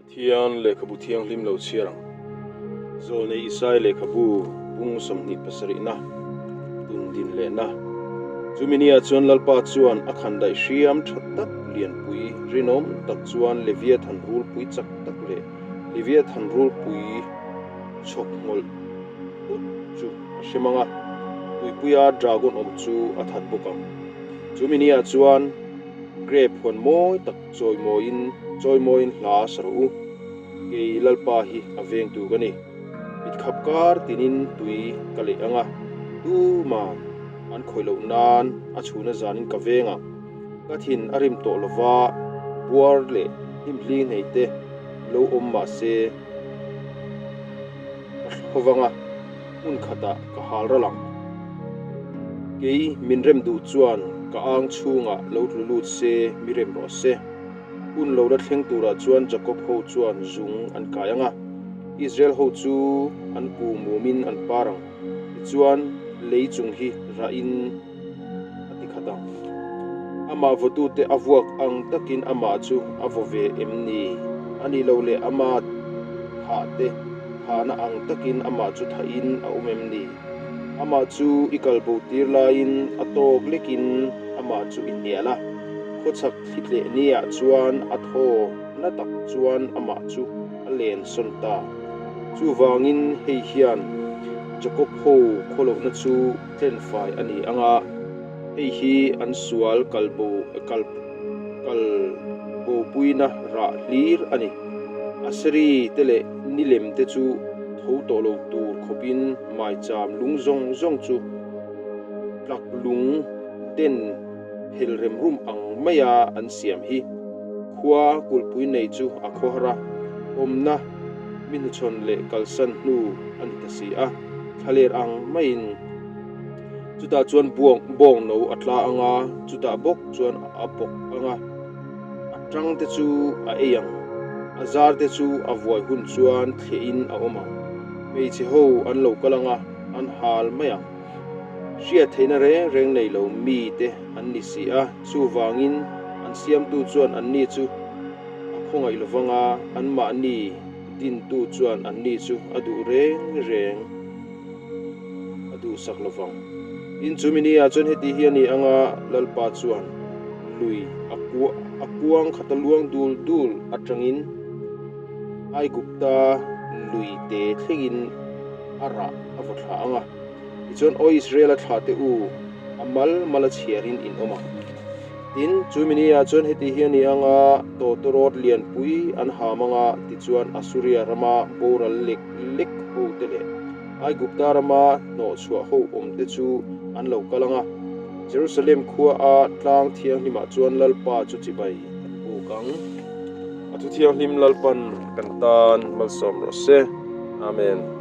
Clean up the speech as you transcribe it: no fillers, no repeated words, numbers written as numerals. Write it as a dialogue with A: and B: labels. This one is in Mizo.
A: Pathian lehkhabu thianghlim lo chhiar ang. Zawlnei Isai lehkhabu bung 27 na tun din lehna. Chumi niah chuan Lalpa chuan a khandaih hriam tha tak lianpui rinawm tak chuan Leviathan rulpui chak tak leh Leviathan rulpui chhawk ngawlh ut chu a hrem ang a, tuipuia dragon awm chu a that bawk ang. Chumi niah chuan grape huan mawi tak chawimawiin chawimawiin hla sa rawh u. Kei Lalpa hi a vengtu ka ni. Mitkhap kar tinin tui ka leh ang a, tuman an khawih loh nan a chhuna zanin ka veng ang. Ka thin a rim tawh lova, buar leh hlimhling nei te lo awm mah se ka hlovang a, hmun khatah ka hal ral ang. Kei min rem duh chuan ka ang chhungah lo tlu lut se mi rem rawh se. Hun lo la thleng turah chuan Jakob ho chuan zung an kai ang a, Israel ho chu an kung mumin an par ang. Tichuan lei chung hi rahin a ti khat ang. Amah vawtute a vuak ang takin amah chu a vaw ve em ni? A nih loh leh ama thahte thahna ang takin amah chu thahin a awm em ni? Amah chu i kal bo tir laiin a tawk lekin amah chu i hnial a, khawchhak thli tleh niah chuan a thaw na tak chuan amah chu a len sawn ta. Chuvangin hei hian Jakob ho khawlohna chu tlenfai a ni ang a, hei hi an sual kal bo kal kal bopuina rah hlir a ni. Aseri te leh nilem te chu tho tawh lo tur khawpin maicham lung zawng zawng chu tlak lung den phel rem rum ang maia an siam hi. Khua kulhpui nei chu a khawhar a, awmna mi hnuchhawn leh kalsan hnu a ni ta si a. Thlaler ang maiin chutah chuan buang bawng no a tla ang a, chutah bawk chuan a bawk ang a, a tang te chu a ei ang, a zar te chu a vuai hun chuan thliahin a awm ang, hmeichhe ho an lo kal ang a, an hal mai ang. Hriat theihna reng reng nei lo mi te an ni si a, chuvangin an siamtu chuan anni chu a khawngaih lovang a, anmahni Dintu chuan anni chu a duh reng reng a duhsak lo vang. Tin, chu mi niah chuan heti hi a ni ang a, Lalpa chuan lui a kua a kuang khata luang dul dul atangin Aigupta lui te thlengin a rah a vaw thla ang a. Tichuan, Aw Israela thlah teh u, a mal mal a chhiarin in awm ang. Tin, chu mi niah chuan heti hi a ni ang a, tawtawrawt lianpui an ham ang a, tichuan Asuria rama boral lek lek hote leh Aigupta rama hnawhchhuah ho awmte chu an lo kal ang a, Jerusalem khuaa tlang thianghlimah chuan Lalpa chu chibai an buk ang. A thu thianghlim Lalpan kan tan malsawm rawh se. Amen.